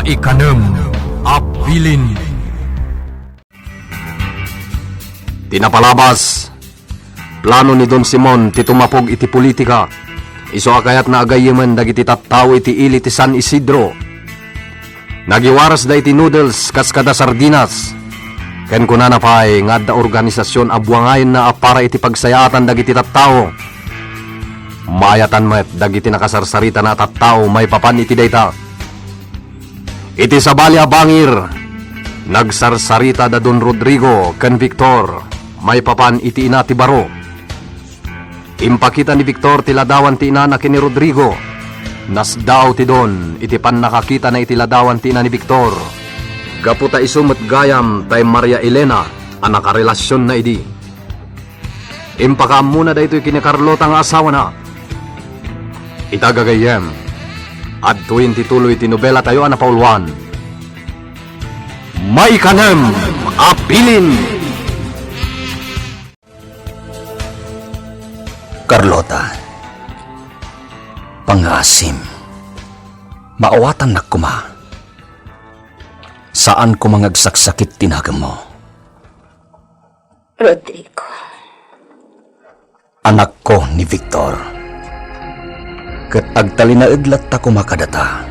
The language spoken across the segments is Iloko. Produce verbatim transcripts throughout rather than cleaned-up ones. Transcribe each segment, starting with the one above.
Ikanem a bilin. Ti napalabas, plano ni Don Simon ti tumapog iti politika. Isu a kayatna a gayyemen dagiti tattao iti ili ti San Isidro. Nagiwarasda iti noodles kas kada sardinas. Ken kunana pay nga adda organisasion a buangayenna a para iti pagsayaatan dagiti tattao. Maayatan met dagiti nakasarsaritana a tattao maipapan iti dayta. Iti sabali a bangir, nagsarsarita da Don Rodrigo ken Victor maipapan iti ina ti baro. Impakita ni Victor ti ladawan ti inana ken ni Rodrigo. Nasdaaw ti Don iti pannakakitana iti ladawan ti ina ni Victor. Gapu ta isu met gayam tay Maria Elena a nakarelasionna idi. Impakaammona daytoy ken ni Carlota nga asawana. Ita gagayyem, adtoyen ti tuloy ti nobelatayo a napauluan. Maikanem a bilin. Carlota, pangngaasim, maawatannak koma. Saan koma nga agsaksakit ti nagemmo. Rodrigo. Anakko ni Victor. Ket agtalinaed latta koma kadata.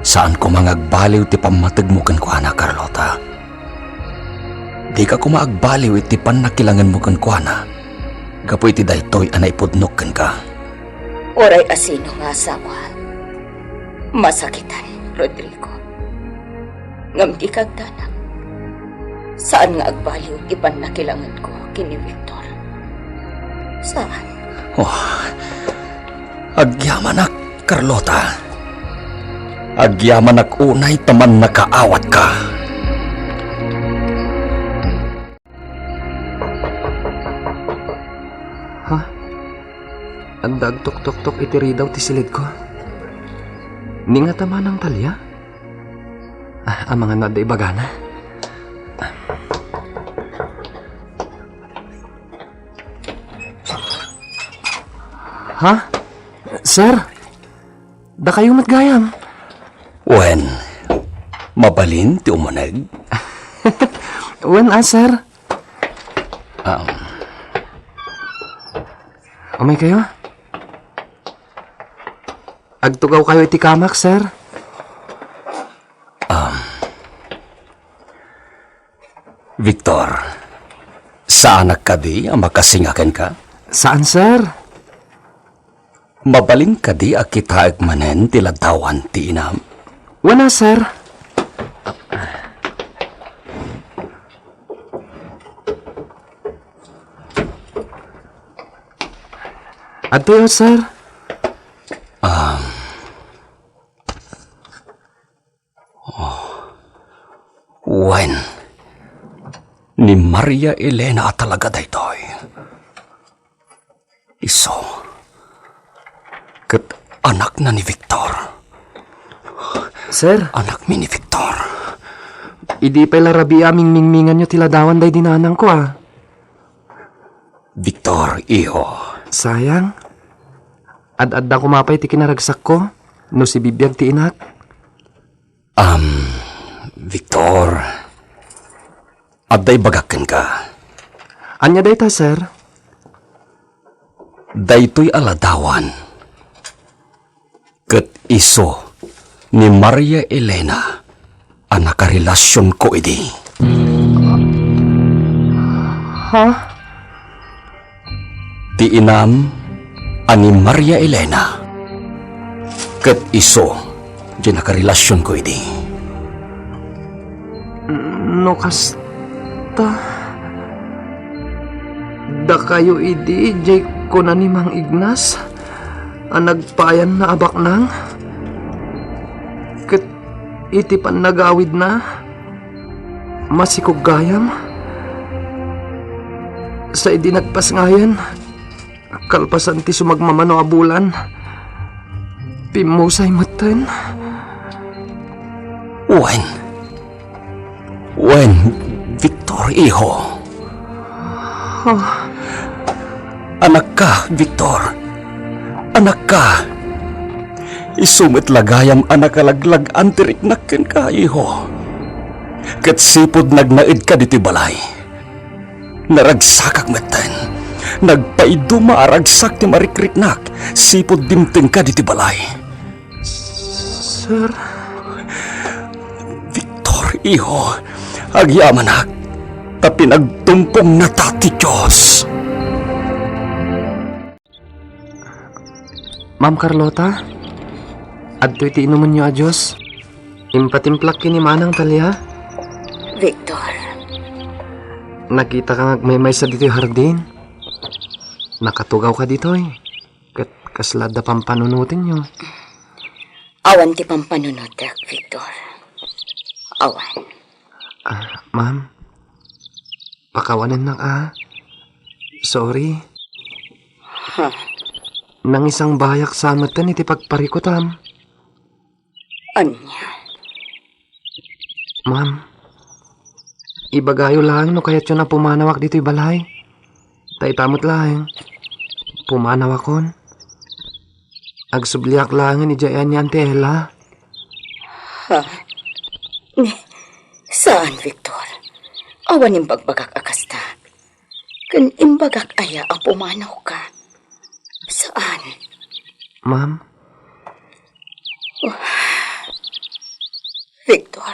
Saan koma nga agbaliw ti pammategmo kenkuana, Carlota. Dika koma agbaliw iti pannakilangenmo kenkuana gapu iti daytoy a naipudnok kenka. Uray asino nga asawa, masakitan, Rodrigo. Ngem dika agdanag. Saan nga agbaliw ti pannakilangenko ken ni Victor. Saan. Oh, agyamanak, Carlota. Agyamanak unay ta mannakaawatka. Ha? Adda agtuktoktok iti ridaw ti silidko. Ni nga ta manang Talia? Ah, amangan no adda ibagana. Ha? Sir? Dakayo met gayam? Wen, mabalin ti umuneg? Wen a, sir. Um. Umaykayo? Agtugawkayo iti kamak, sir. Um. Victor, saanak kadi a makasinga kenka? Saan, sir. Mabalin kadi a kitaek manen ti ladawan ti inam? Wen a, sir. Adtoy, sir. Um, Oh. Wen, ni Maria Elena a talaga daytoy. Isu. Ket anakna ni Victor. Sir? Anakmi ni Victor. Idi pay la rabii a mingmingminganyo ti ladawan daydi nanangko, a. Victor, iho. Sayang. Ad-adda koma pay ti kinaragsakko no sibibiag ti inak. Am, Victor, adda ibagak kenka. Ania dayta, sir? Daytoy a ladawan ket isu ni Maria Elena a nakarelasionko idi. Ha? Ti inam a ni Maria Elena ket isu ti nakarelasionko idi. No kasta, dakayo idi diay kuna ni Mang Ignas a nagpayanna a baknang? Ket iti pannagawidna, masikog gayam. Sa idi nagpasngayan, kalpasan ti sumagmamano a bulan, pimmusay metten. Wen. Wen, Victor, iho. Ah. Anakka, Victor. Anakka. Isu met la gayam a nakalaglag-an ti riknak kenka, iho. Ket sipud nagnaedka ditoy balay, naragsakak metten. Nagpaiduma a ragsak ti marikriknak sipud dimtengka ditoy balay. Sir? Victor, iho, agyamanak, ta pinagtumpongnata ti Dios. Ma'am Carlota, adtoy ti inumenyo a juice. Impatimplak ken ni Manang Talia. Victor. Nakitak nga agmaymaysa ditoy hardin. Nakatugawka ditoy. Ket kasla adda pampanunotenyo. Awan ti pampanunotek, Victor. Awan. Ah, ma'am. Pakawanennak, ah. Sorry. Ha? Nangisangbayak sa metten iti pagparikutam. Ania? Ma'am, ibagayo laeng no kayatyo a pumanawak ditoy balay. Ta ita met laeng, pumanawakon. Agsubliak laengen idiay anian ti Ella. Ha? Ni, saan, Victor. Awan imbagbagak a kasta. Ken imbagak aya a pumanawka? Saan. Ma'am? Victor,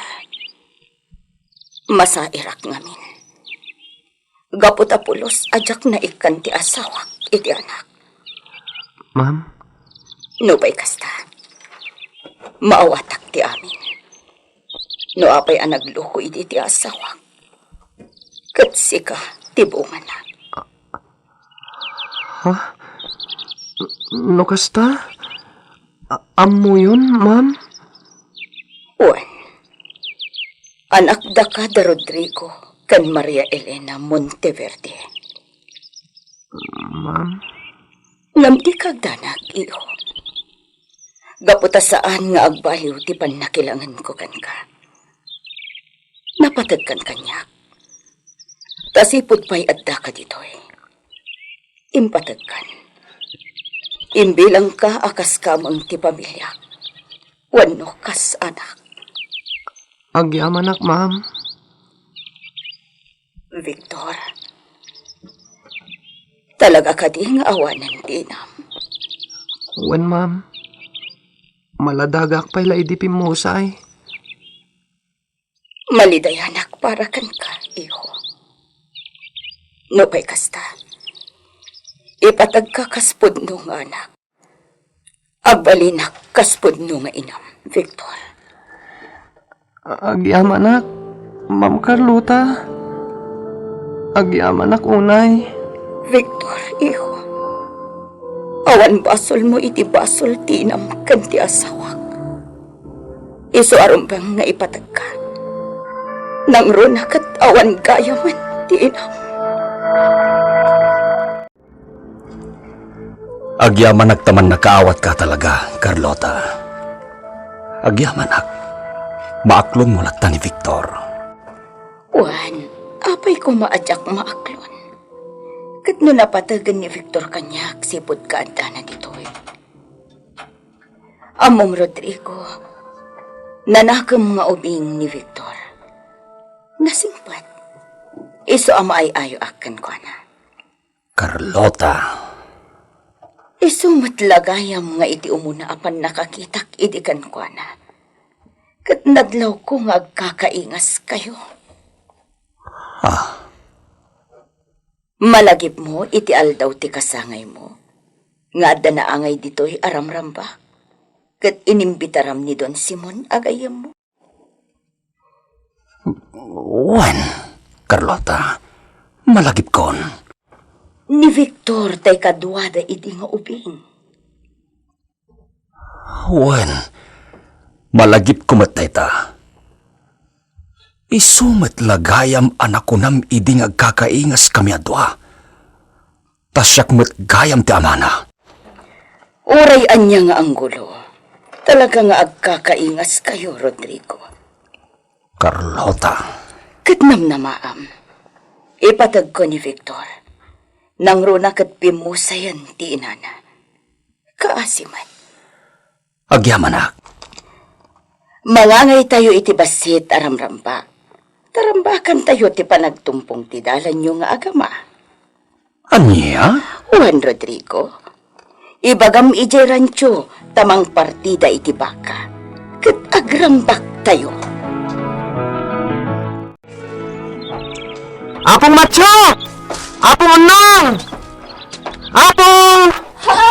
masairak ngamin. Gapu ta pulos a diak naikkan ti asawak iti anak. Ma'am? Nupay kasta, maawatak ti amin. No apay a nagluko idi ti asawak, ket sika ti bungana. Ha? No kasta? A-, ammoyon, ma'am? Wen, anakdaka da Rodrigo ken Maria Elena Monteverde. Ma'am? Ngem dika agdanag, iho. Gapu ta saan nga agbaliw ti pannakilangenko kenka. Napategkan kaniak. Ta sipud pay addaka ditoy, impategkan. Imbilangka a kas kameng ti pamiliak wenno kas anak. Agyamanak, ma'am. Victor, talaga kadi nga awanen ti inam? Wen, ma'am. Maladagak pay la idi pimmusay. Malidayanak para kenka, iho. Nupay kasta, ipatagka kas pudno nga anak. Agbalinak kas pudno nga inam, Victor. Agyamanak, Ma'am Carlota. Agyamanak unay. Victor, iho. Awan basolmo iti basol ti inam ken ti asawak. Isu a rumbeng nga ipatagka. Nangruna ket awan gayamen ti inam. Agyamanak ta mannakaawatka talaga, Carlota. Agyamanak, maaklonmo latta ni Victor. Wen, apay koma a diak maaklon? Ket no napategen ni Victor kaniak sipud kaaddana ditoy. Ammom, Rodrigo, nanakem nga ubing ni Victor. Nasingpet. Isu a maay-ayoak kenkuana. Carlota. Isu met la gayam nga iti umuna a pannakakitak idi kenkuana, ket nadlawko nga agkakaingaskayo. Ah. Malagipmo iti aldaw ti kasangaymo nga adda naangay ditoy a ramramba, ket inimbitaram ni Don Simon a gayyemmo. Wen, Carlota, malagipkon. Ni Victor tay kaduada idi nga ubing. Wen, malagipko met dayta. Isu met la gayam a nakunam idi nga agkakaingaskami a dua. Ta siak met gayam ti amana. Uray ania nga anggulo, talaga nga agkakaingaskayo, Rodrigo. Carlota. Ket namnamaam, ipatagko ni Victor. Nangruna ket pimmusayen ti inana. Kaasi met. Agyamanak. Mangangaytayo iti bassit a ramramba. Tarambakantayo ti panagtumpong ti dalanyo nga agama. Ania? Juan Rodrigo, ibagam idiay rancho ta mangpartida iti baka, ket agrambaktayo. Apong Matio! Apong Unnang! Apong! Ha?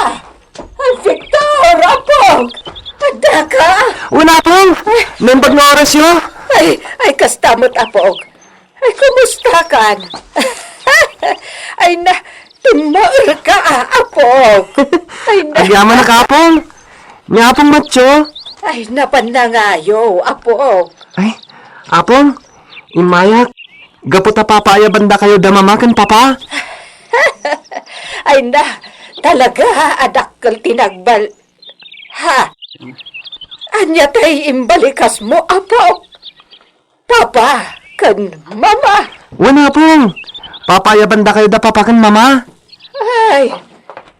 Victor, apog! Addaka? Wen, Apong! Naimbag nga orasyo? Ay, ay, kasta met, apog. Ay, kumustakan? Ay na, timmaerka, apog. Ay na. Agyamanak, Apong. Ni Apong Matio? Ay, napan nangayo, apog. Ay, Apong, immayak. Gapu ta papaayabandakayo da Mama ken Papa? Ay na, talaga a dakkel ti nagbal-, ha? Ania tay imbalikasmo, apog? Papa ken Mama? Wen, Apong. Papaayabandakayo da Papa ken Mama? Ay,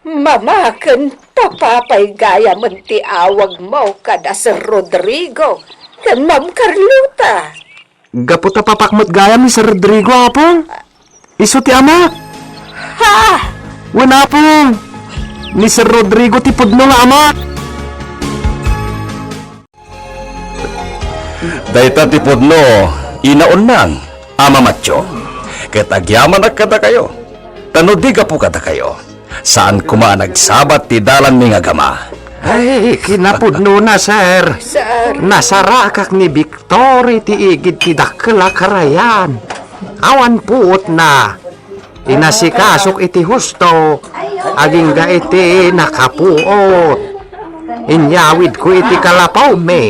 Mama ken Papa pay gayamen ti awagmo kada Sir Rodrigo ken Ma'am Carlota. Gapu ta papak met gayam ni Sir Rodrigo, Apong. Isu ti amak. Ha? Wen, Apong. Ni Sir Rodrigo ti pudno nga amak. Dayta ti pudno, Ina Unnang, Ama Matio, ket agyamanak kadakayo. Ta no di gapu kadakayo, saan koma a nagsabat ti dalanmi nga agama. Ay, kinapudnona, sir. Sir. Nasarakak ni Victor iti igid ti dakkel a karayan. Awan puotna. Inasikasok iti husto, agingga iti nakapuot. Inyawidko iti kalapawmi.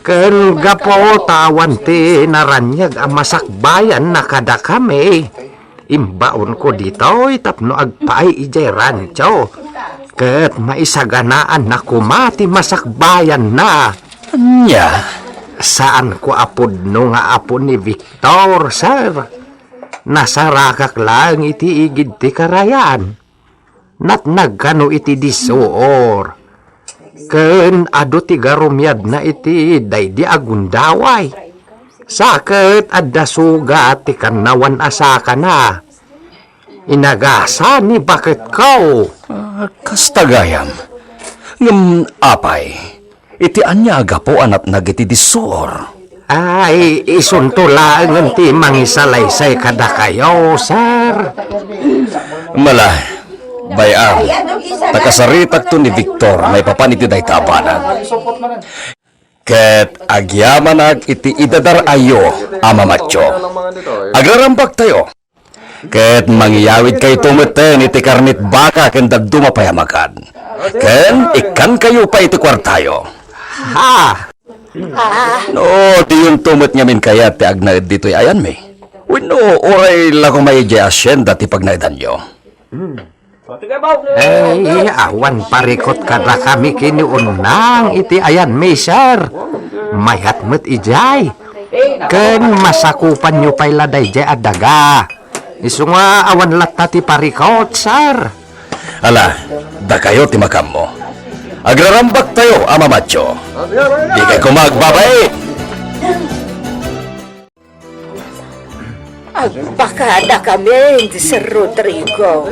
Ken gapu ta awan ti naraniag a masakbayanna kadakami, imbaonko ditoy tapno agpaay idiay rancho, ket maisaganaanna koma ti masakbayanna. Ania? Saanko a pudno nga apo ni Victor, sir. Nasarakak laeng iti igid ti karayan. Natnag kano iti disuor. Ken adu ti garumiadna iti daydi a gundaway. Sa ket adda sugat ti kannawan a sakana. Inagasa ni baketko. Ah, kasta gayam. Ngem apay, iti ania a gapu a natnag iti disuor? Ay, isunto laengen ti mangisalaysay kadakayo, sir. Mala, bay-am, ta kasaritakto ni Victor maipapan iti dayta a banag. Ket agyamanak iti idadar-ayo, Ama Matio. Agrarambaktayo. Ket mangiyawidkayto metten iti karnit baka ken dadduma pay a makad. Ken ikkankayo pay iti kuartayo. Ha? No, diyonto met ngamin kayat ti agnaed ditoy ayanmi? Wenno, uray la koma idiay asienda ti pagnaedanyo? Ay, awan parikut kadakami ken ni Unnang iti ayanmi, sir. Mayat met idiay. Ken masakupanyo pay la daydiay a daga. Isu nga awan latta ti parikut, sir. Ala, dakayo ti makammo. Agrarambaktayo, Ama Matio. Dikay koma agbabain. Agpakadakamin, Sir Rodrigo.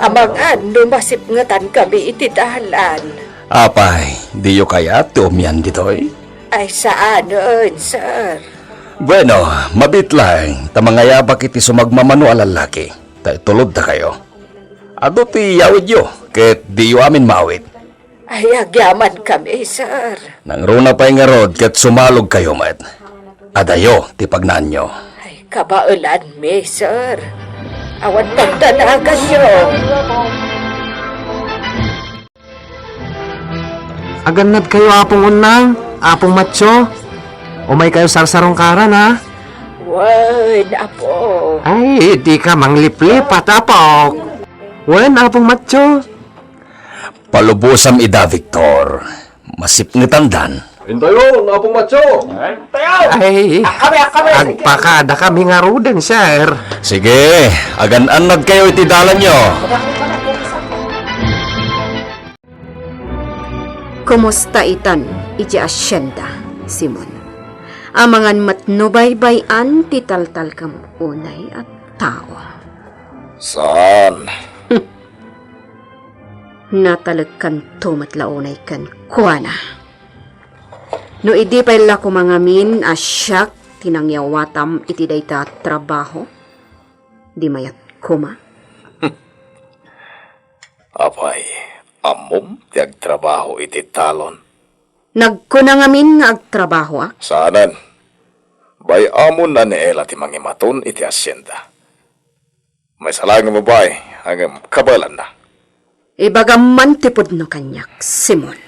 Amangan no masipngetankami iti dalan. Apay, diyo kayat ti umian ditoy? Ay, saanen, sir. Bueno, mabiit laeng ta mangayabak iti sumagmamano a lallaki, ta ituloddakayo. Adu ti yawidyo, ket diyo amin maawit. Ay, agyamankami, sir. Nangruna pay ngarud ket sumalogkayo met. Adayo ti pagnaanyo. Ay, kabaelanmi, sir. Awan pagdanaganyo. Agannadkayo, Apong Unnang, Apong Matio. Umaykayo sarsarungkaran, ha? Wen, Apo. Ay, dika mangliplipat, Apok. Wen, Apong Matio. Palubosam ida, Victor. Masipngetandan. Intayon, Apong Matio. Ay, agpakadakami ngaruden, sir. Sige, agan-annadkayo iti dalanyo. Kumusta itan iti asienda, Simon? Amangan met no baybay-an ti taltalkam unay a tao. Saan? Natalekkanto met la unay kenkuana. No idi pay la koma ngamin a siak ti nangyawatam iti dayta a trabaho, di mayat koma. Apay, ammom ti agtrabaho iti talon? Nagkuna ngamin nga agtrabahoak. Saanen. Bay-amon a ni Ella ti mangimaton iti asienda. Maysa laeng nga babai, ngem kabaelanna. Ibagam man ti pudno kaniak, Simon.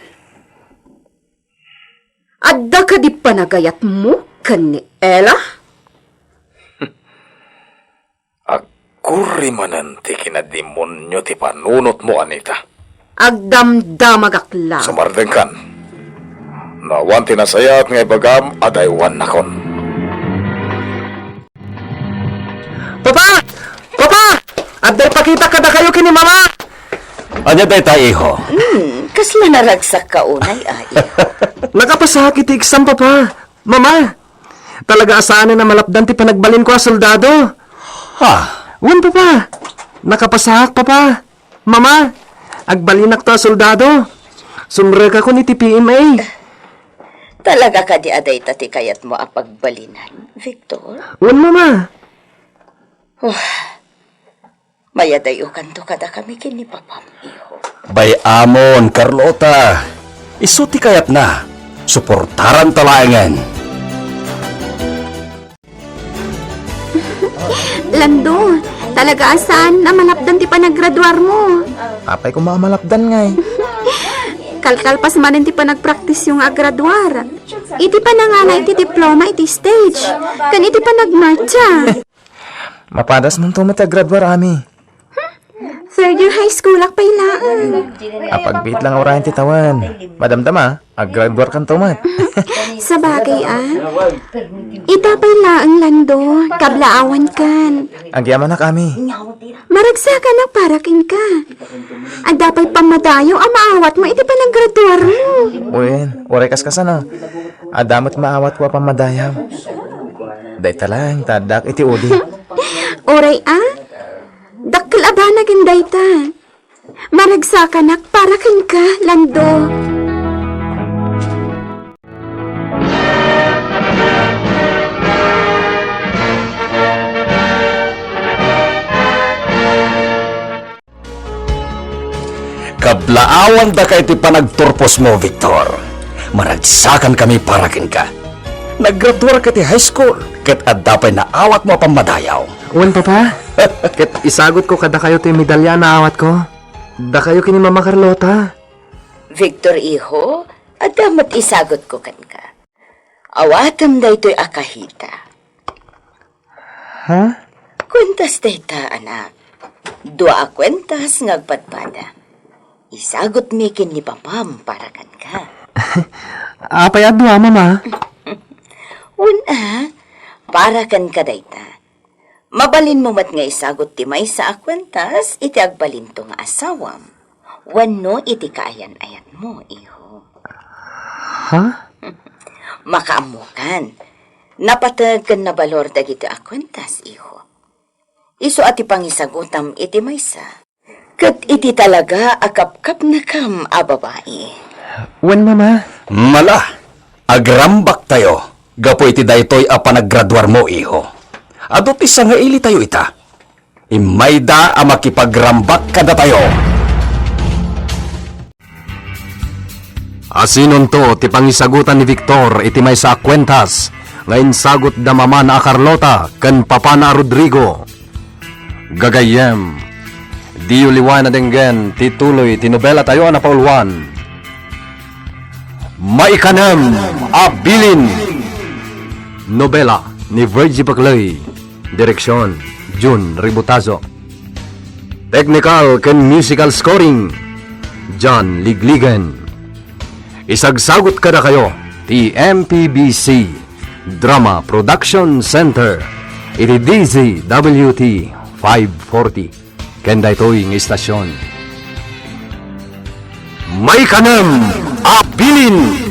Adda kadi panagayatmo ken ni Ella? Agkurri manen ti kinademonio ti panunotmo, Anita. Agdamdamagak la. Sumardengkan. No awan ti nasayaat nga ibagam, adaywannakon. Papa! Papa! Adda ipakita kadakayo ken ni Mama! Ania dayta, iho? Hmm, kasla naragsakka unay, a, iho? Nakapasaak iti exam, Papa. Mama, talaga a saanen a malapdan ti panagbalinko a soldado. Ha? Wen, Papa. Nakapasaak, Papa. Mama, agbalinakto a soldado. Sumrekakon iti P M A. Talaga kadi a dayta ti kayatmo a pagbalinan, Victor? Wen, Mama. Oh, mayadayokanto kadakami ken ni Papam, iho. Bay-amon, Carlota. Isu ti kayatna. Suportaranta laengen. Lando, talaga a saan a malapdan ti panagraduarmo. Apay koma a malapdan ngay? Kalkalpas manen ti panagpraktisyo nga agraduar. Iti panangala iti diploma iti stage, ken iti panagmartsa. Mapadasmonto met ti agraduar, Ami. Third year high schoolak pay laeng. Apagbiit lang a urayen ti tawen. Madamdama, agraduarkanto met. Sabagay, a. Ita pay laeng, Lando, kablaawankan. Agyamanak, Ami. Maragsakanak para kenka. Adda pay pammadayaw a maawatmo iti panagraduarmo. Wen, uray kaskasano. Adda met maawatko a pammadayaw. Dayta laeng ta addaak iti udi. Uray a? Dakkel a banagen dayta. Maragsakanak para kenka, Lando. Kablaawandaka iti panagturposmo, Victor. Maragsakankami para kenka. Naggraduarka iti high school, ket adda pay naawatmo a pammadayaw. Wen, Papa. Ket isagutko kadakayo ti medalya a naawatko. Dakayo ken ni Mama Carlota. Victor, iho, adda met isagutko kenka. Awatem daytoy a kahita. Ha? Kuentas dayta, anak. Dua a kuentas nga agpadpada. Isagutmi ken ni Papam para kenka. Apay a dua, Mama? Wen a, para kenka dayta. Mabalinmo met nga isagut ti maysa a kuentas iti agbalinto nga asawam wenno iti kaayan-ayatmo, iho. Ha? Makaammokan. Napateg ken nabalor dagiti a kuentas, iho. Isu a ti pangisagutam iti maysa. Ket iti talaga a kapkapnekam a babai. Wen, Mama. Mala, agrambaktayo gapu iti daytoy a panagraduarmo, iho. Adu ti sangailitayo ita. Immayda a makipagrambak kadatayo. Asinonto ti pangisagutan ni Victor iti maysa a kuentas nga insagut da mamana a Carlota ken papana a Rodrigo? Gagayyem, diyo liwayan a denggen ti tuloy ti nobelatayo a napauluan, Maikanem a Bilin. Nobela ni Virgie Baclay. Direksyon, Jun Ributazo. Technical ken musical scoring, John Ligligen. Isagsagut kadakayo ti M P B C Drama Production Center iti D Z W T five forty ken daytoy nga istasyon. Maikanem a bilin